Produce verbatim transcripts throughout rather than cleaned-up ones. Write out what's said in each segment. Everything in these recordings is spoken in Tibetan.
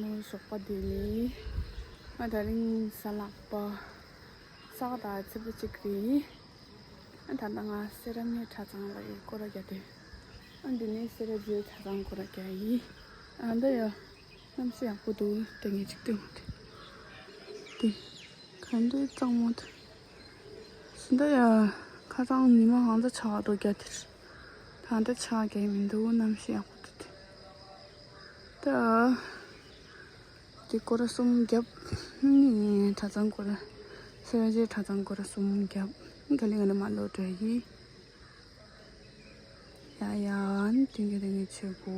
ནོ་ཞོགས་པ་བདེ་ལེགས། ང་དེ་རིང་གཟའ་ལྷག་པ་ས་ག་ཟླ་ཚེས་པ་གཅིག་རེད། ཨ་ད་ལྟ་ང་སེ་ར་མི་གྲྭ་ཚང་ལ་ཡོད། སྐོར་ར་རྒྱག་དུས། ཨ་འདི་ནས་སེ་ར་བྱེས་གྲྭ་ཚང་སྐོར་ར་རྒྱག་ཡིན། ཨ་ད་ཡ། གནམ་གཤིས་ཡག་པོ་འདུག་དེ་ངས་ཅིག་སྟོན་དགོས་དེ། དེ། ག་འདྲའི་གཙང་མོ་འདུག་ཟིན་ད་ཡ། ཁ་སང་ཉི་མ་གང་ཚ་ཆར་པ་འགྲོ་རྒྱག་དེར། ད་ལྟ་ཆར་རྒྱག་མི་འདུག་གནམ་གཤིས་ཡག་པོ་འདུག་དེ། ད། དེ་སྐོར་ར་གསུམ་བརྒྱབ། ནི་གྲྭ་ཚང་སྐོར་ར། སེ་ར་བྱེས་གྲྭ་ཚང་སྐོར་ར་གསུམ་བརྒྱབ། ག་ལེ་ག་ལེ་མར་ལོག་འགྲོ་ཡི། ཡ་ཡ། ནི་དེང་གི་རིང་གི་ཆོས་པོ།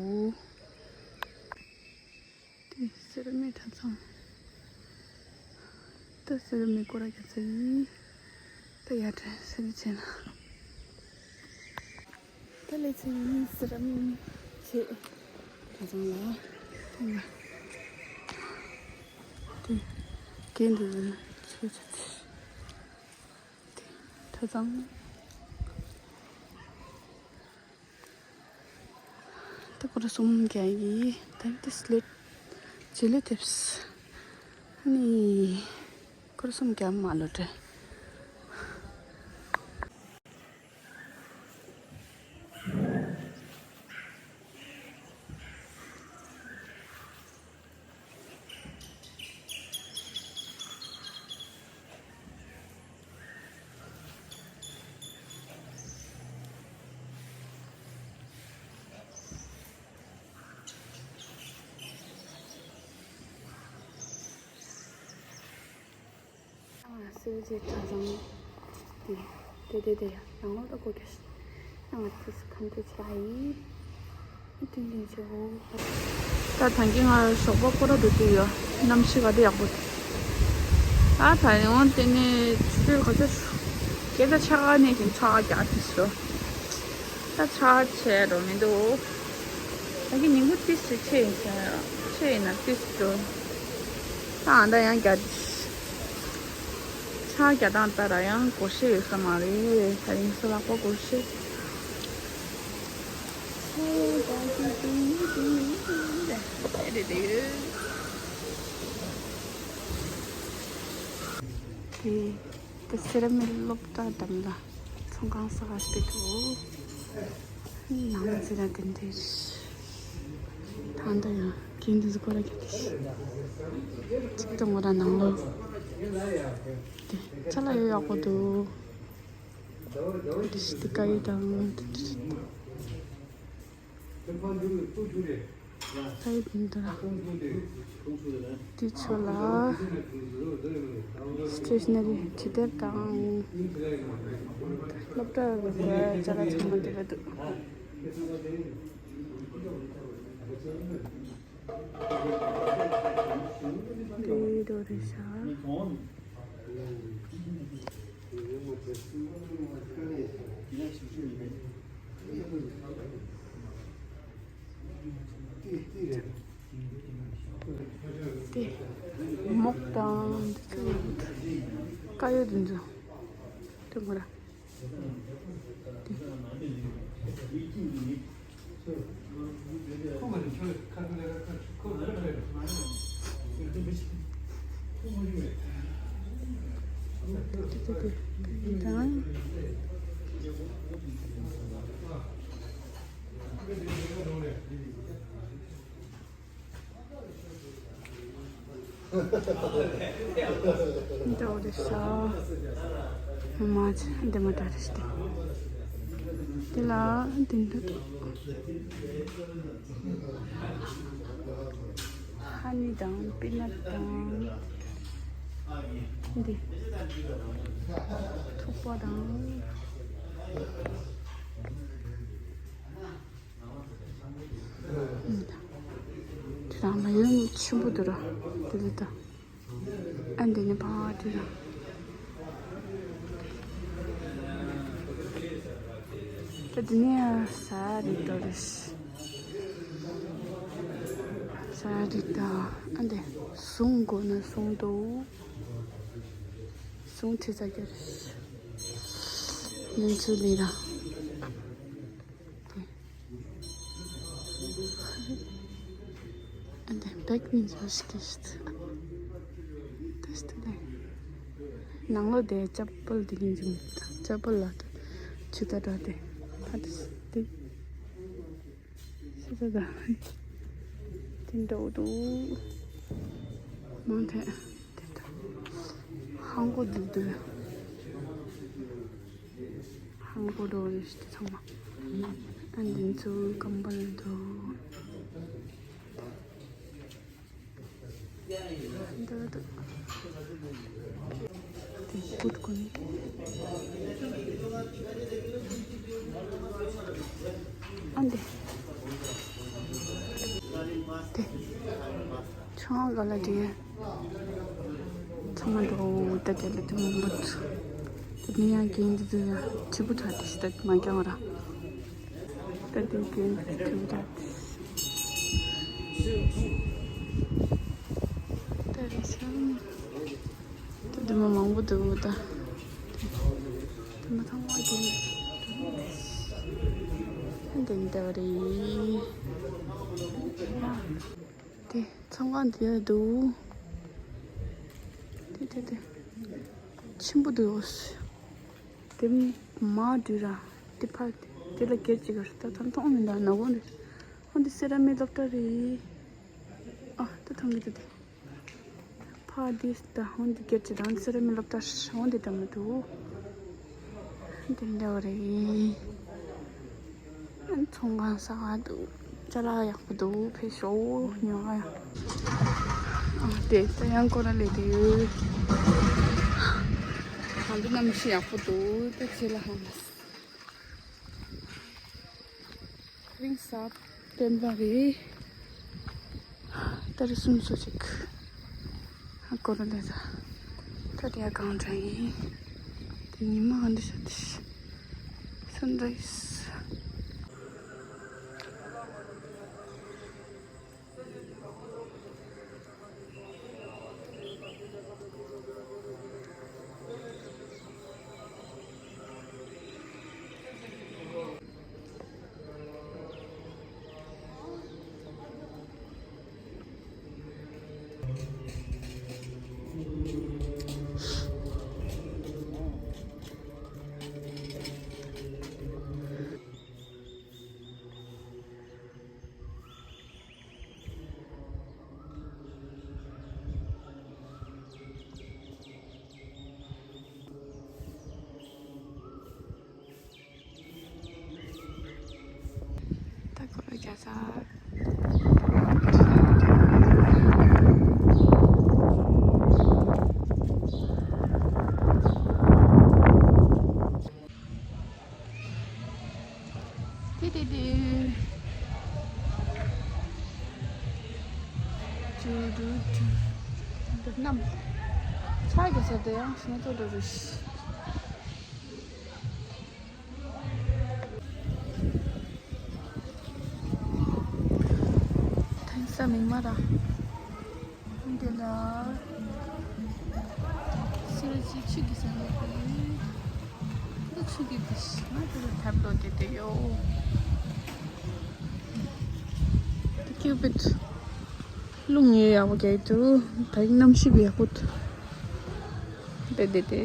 དེ་སེ་ར་མི་གྲྭ་ཚང་། ད་སེ་ར་མི་སྐོར་ར་རྒྱག་ས་ཡིན། ད་ཡར་དྲན་སེ་ར་བྱེས་ན། ད་ལེ་ཚན་ཡིན་སེ་ར་མི་བྱེས་གྲྭ་ཚང་ལ། ཐོང་ལ། དེ་གན་དུ་ཆོས་ཆོས་དེ་གྲྭ་ཚང་། ད་སྐོར་ར་གསུམ་རྒྱག་ཡིན། ད་དེ་སླེབས། བྱེས་ལེ་ཐེབས། ནི། སྐོར་ར་གསུམ་རྒྱབ་མར་ལོག་འགྲོ། ཨ་སེ་ར་བྱེས་གྲྭ་ཚང་། དེ་དེ་དེ་དེ་ཡ་ནང་ལོགས་ལ་སྒོ་རྒྱག་ཤིག་ཡང་ང་ཚོས་ཁམས་དེ་ཆ་ཡིན། ཨ་དེ་འདྲ་བྱེད་འོ། ད་ཐང་གི་ང་ཞོགས་པ་སྐོར་ར་འགྲོ་དུས་ཡོད། གནམ་གཤིས་ག་དེ་ཡག་པོ་འདུག་ད་ད་ཡོང་དེ་ནས་ཆུ་ཚོད་ག་ཚོད་སྐད་ཆ་ཆག་ནས་ཀྱང་ཆག་རྒྱག་དུས་སོ། ད་ཆར་ཆེ་འགྲོ་མི་འདུག་ད་གི་ཉིན་གུང་ཏིས་སུ་ཆེ་ཡིན་ཆེ་ཡིན་ན་ཏིས་སུ་འགྲོ། ད་ཨ་ད་ཡང་རྒྱ་ཆར་རྒྱ་དང་ད་ར་ཡང་སྒོར་གཞས་ཡོད་ས་མ་རེད། ད་ཡིན་ས་ལག་པ་སྒོར་གཞས། དེ། དེ་སེ་ར་མི་སློབ་གྲྭ་འགྲམ་ལ་ཚོང་ཁང་ས་ག་སྤེ་ཐུ། ནང་ལ་ཟེར་ན་དེ་འདྲས། ད་ལྟ་ཡང་གིན་དུ་སྐོར་ར་གི་དེ། གཅིག་ཏུ་ངོ་ར་ནང་ལོ། དེ་ཅ་ལག་ཡོད་ཡག་པོ་འདུག་དེ་ཤི་དེ་ཀ་ཡོད་དང་དེ་འདྲས། ད་ཡིན་འདི་ར། དེ་ཚོ་ལ་སི་ཊེ་ཤི་ན་རི་ཁྲིད་དེབ་དང་སློབ་གྲྭ་གི་ཅ་ལག་ཚང་མ་འདི་ལ་འདུག་འདི་འདྲ་རེད་ཤག་དེ་མོག་དང་འདི་ཚོ་དཀར་ཡོལ་འདི་ཚོ་དེ་མོ་ར། དེ་དང་། འདྲ་བོ་རེད་ཤག་མ་ཆ་འདི་མ་འདྲ་རེད་ཤག་དེ་ལ་འདི་འདྲ་འདུག་ཧ་ནི་དང་པི་ནཊ་དང་འདི་ཐུག་པ་དང་། དེ་རང་མ་ཡོང་ཆེན་པོ་འདུག་ར། དེ་ལ་ད། ཨ་འདི་ནི་ཕ་དེ་ར། ད་འདི་ནི་ཟ་རེད་དོ་རེད། ཟ་རེད་ད། ཨ་འདི་ཟུང་དགོས་ན་ཟུང་འདུག་ཟུང་ཁྲི་ས་རྒྱ་རེད། ཡིན་ཚུལ་ལས་ར། ཨ་འདི་ བེག་ནི་ཇོ་ཤི་ཀི་ཤི་ཏ་སྟེ། ནང་ལོ་དེ་ཅབ་པལ་དེ་ཡིན་ཅིང་ཅབ་པལ་ལ་ཏུ་ཆུ་ཏ་འདྲ་དེ་ཨ་ཏི་སྟེ། ཤི་ཏ་ད་དེ་འདྲ་འདུག་མང་ཐལ། དེ་འདྲ་ཧང་གོ་འདུག་འདུག་ཧང་གོ་འགྲོ་ནས་ཤི་ཏ་ཚང་མ། ཨ་འདི་ཚོ་ཀམ་པལ་འདུག་འདི་འདུག་དེ་བུད་ཀོ་ནི། ཨ་འདི། དེ། ཆང་ག་ལ་དེ། ཚང་མ་འགྲོ་ད་དེ་ལ་དེ་མང་པོ་འདུག་དེ་ནས་ཡང་རྒན་འདི་ཚོ་ཡང་ཁྲི་པོ་ཐག་དེ་ཤི་ད་མ་རྒྱང་བ་ར། ད་དེ་རྒན་འདི་ཚོ་ཁྲི་པོ་ཐག་དེ། ད་རེ་ཤང་། ད་དེ་མ་མང་པོ་འདུག་ད། དེ་མ་ཚང་མ་རྒན་འདི་ཚོ། ད་འདི་འདྲ་བ་རེད། དེ་ཚང་མ་འདི་ལ་འདུག་དེ་དེ་དེ། ཆེན་པོ་འདུག་དེ་མ་འདྲུ་ར། དེ་ཕར་དེ་ལ་སྒེར་གཅིག་གར་ད་ད་མཐོང་མི་འདུག་ནག་པོ་འདུག་ཨ་འདི་སེ་ར་མིག་སློབ་གྲྭ་རེད། ཨ་ད་མཐོང་གི་འདུག་དེ། ཕ་དེ་ད་འོན་ཏེ་སྒེར་གྱི་རང་སེ་ར་མི་སློབ་གྲྭ་འོན་ཏེ་འདྲ་མི་འདུག་དེ་འདྲ་བ་རེད། ཚོང་ཁང་གསར་པ་འདུག་ཅ་ལག་ཡག་པོ་འདུག་ཕེབས་ཤོག་ཉོ་ག་ཡ། ཨ་དེ་ད་ཡང་སྐོར་ར་ལས་དེ་ཡོད། ང་ཚོ་གནམ་གཤིས་ཡག་པོ་འདུག་ད་ཁྱེད་ལ་ཧ་མ། རིང་ས་བསྟན་པ་རེད། ད་རེས་སུམ་སོ་ཅིག་ཧ་གོ་ར་ལས་ད། ད་དེ་ཡ་གང་འདྲ་ཡིན། དེ་ཉི་མ་ཨ་འདི་ཤ་དེ་ཤ། སན་ར་ཡིས། ད་ཁོ་ར་རྒྱ་ས། ཏི་ཏི་ཏི། ཏུ་ཏུ་ཏུ། འདི་གནམ། ཆར་རྒྱག་ས་དེ་ཡང་སྣ་ཚོགས་འགྲོ་རུ་ཤི། ཐང་ས་མིག་མ་ར། འདི་ལ། སེ་ར་ཅི་ཆུ་གི་ས་ལ་དེ། འདི་ཆུ་གི་དེ་ཤི་ང་དེ་ལ་ཐབ་ལོ་དེ་དེ་ཡོ། དེ་ཀྱུ་པིད། རླུང་ཡོད་ཡག་པོ་རྒྱག་འདུག་ད་ཡིན་གནམ་གཤིས་ཡག་པོ་འདུག་དེ་དེ་དེ།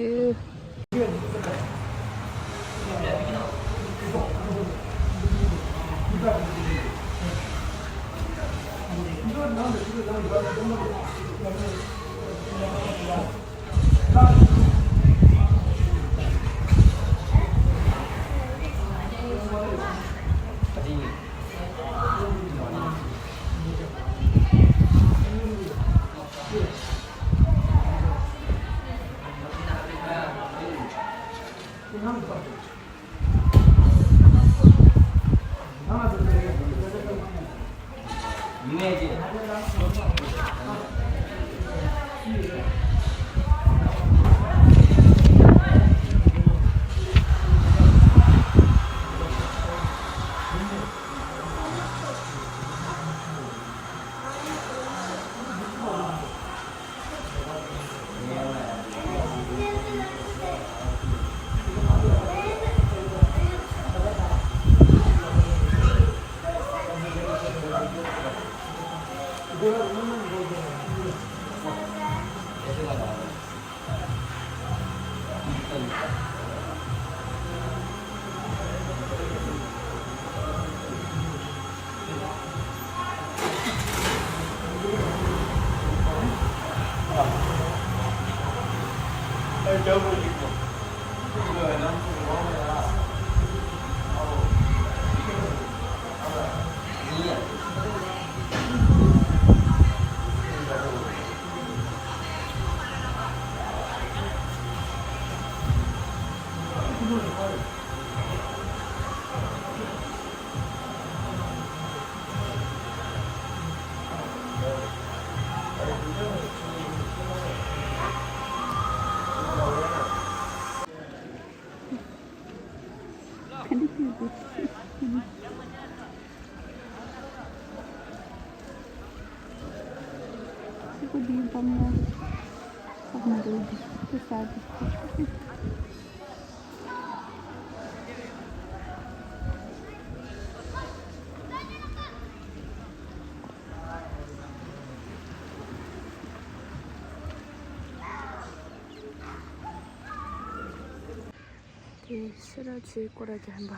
དེ་ཤེས་རབ་ཆེ་སྐོར་ར་རྒྱག་ཡིན་པ།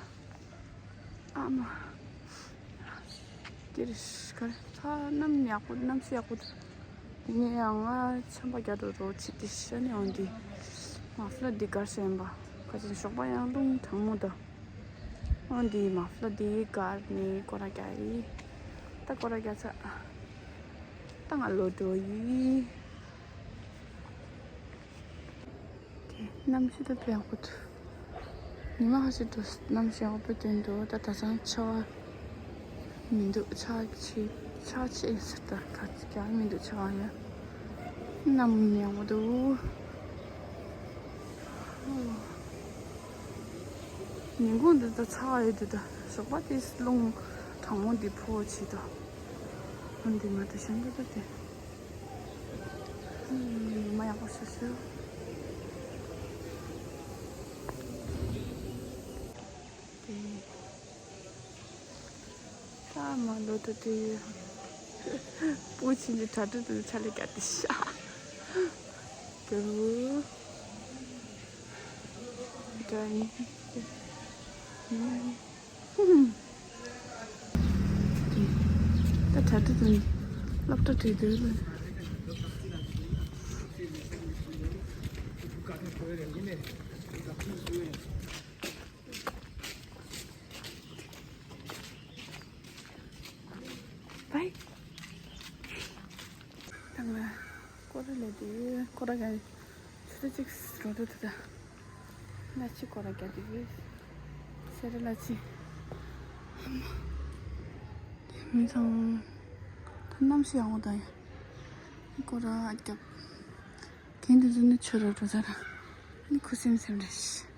ཨ་མ། དེར་ཤར་ཚ་གནམ་ཡག་པོ་གནམ་གཤིས་ཡག་པོ་འདུག་དེ་ནས་ཡང་ང་ཆམ་པ་རྒྱག་འགྲོ་འགྲོ་ཆེ་དེ་ཤ་ནས་འོང་དེ། མ་ཕ་ལ་འདི་གར་ཤ་ཡིན་པ། ཁ་ཅིག་ཞོགས་པ་ཡང་རླུང་གྲང་མོ་ད། འོང་དེ་མ་ཕ་ལ་འདི་གར་ནས་སྐོར་ར་རྒྱག་ཡིན། ད་སྐོར་ར་རྒྱག་ཚ། ད་ང་ལོ་འགྲོ་ཡིན། དེ་གནམ་གཤིས་ད་དཔེ་ཡག་པོ་འདུག་ཉི་མ་ཁ་ཤས་འགྲོ་གནམ་གཤིས་ཡག་པོ་སྟོན་འདུག་ད་ད་ཆང་ཆར་པ་མི་འདུག་ཆར་ཆེ་ཆར་ཆེ་ཟེར་ད་ག་ཚོད་ཀྱང་མི་འདུག་ཆར་པ་ཡ། གནམ་ཡག་པོ་འདུག་ཉིན་གུང་འདི་ད་ཆར་པ་ཡོད་འདུག་ད་ཞོགས་པ་དེ་རླུང་གྲང་མོ་འདི་ཕོ་ཆེ་ད། འོན་ཏེ་ང་ད་ཞང་ད་ད་དེ། ཨུམ། མ་ཡག་པོ་བྱས་སོང་། དེ། ད་མ་ལོ་ད་དེ། པོ་ཆེན་གྱི་གྲ་སྒྲིག་དེ་ཆ་ལས་བརྒྱབ་སྟེ་ཤ། དེ་རུ། དེ་འདྲ་ཡིན། ད་གྲ་སྒྲིག་དང་སློབ་གྲྭ་བྲིས་འདུག་བའི། ད་ང་སྐོར་ར་ལས་དེ་སྐོར་ར་ག་ཆུ་ཚོད་གཅིག་རོ་དུ་དུ་ད། ལ་ཆི་སྐོར་ར་རྒྱག་དེ་གི། སེ་ར་ལ་ཆི། ཨ་མ། དེ་མི་ཚང་། ད་གནམ་གཤིས་ཡག་པོ་ད་ཡ། སྐོར་ར་རྒྱབ། གན་དུ་འཛུལ་ནས་ཆུ་ར་འགྲོ་ཚར། ཨ་ནི་ཁུ་སིམ་སིམ་རེད།